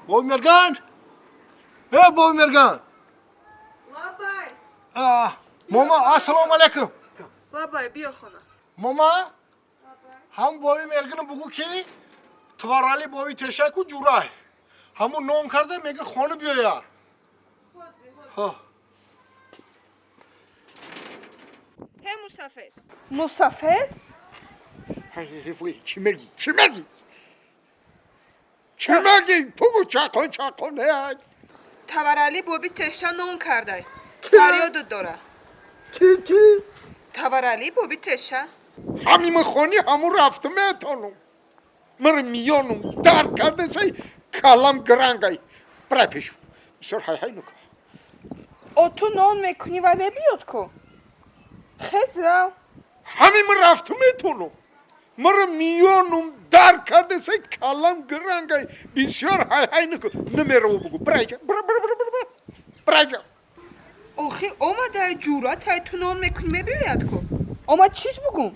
Боби Мерган, э, Боби Мерган. Лабай. Мома, ассалому алайкум. Лабай, биё хона. Мома, ҳам Боби Мергана бугӯ, ки Туварали боби тешаку ҷурай ҳамун нон карда, мега, хона биёя. Ҳо. Ҳе, мусафед, мусафед. Чӣ мегӣ, чӣ мегӣ, чӣ мегӣ? Бугӯ, чақон, чақон. Таварали боби теша нон кардай, фарёдут дора. Ки, ки? Таварали боби теша. Ҳамима хони ҳамун рафта метонум. Мара миёнум дард кардасай, калам грангай. Бирай пешу, бисёр ҳай-ҳай нука. О, ту нон мекунӣ ва мебиёд ку, хез, рав. Ҳамима рафта метонум. Мара миёнум дард кардасай, калам грангай, бисёр ҳай-ҳай нуку. Намераву, бугу, бирайҷа, бира, бира, бира, бира, бирайҷа. Охи, омадай, ҷуръатай, ту нон мекунӣ, мебиёяд ку. Омад, чиш бугум?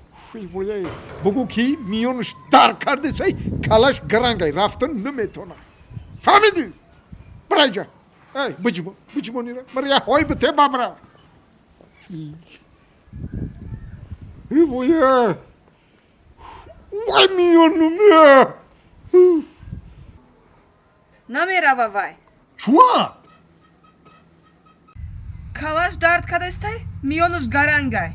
Бугӯ, ки миёнаш дард кардасай, калаш грангай, рафта наметона. Фаҳмидӣ? Бирайҷа. Ай, биҷимо, биҷимонира, мара як ҳой бите, бабра. Вой, вай, миёнум. Намерава вай. Чуа? Калаш дард кардастай, миёнаш гарангай.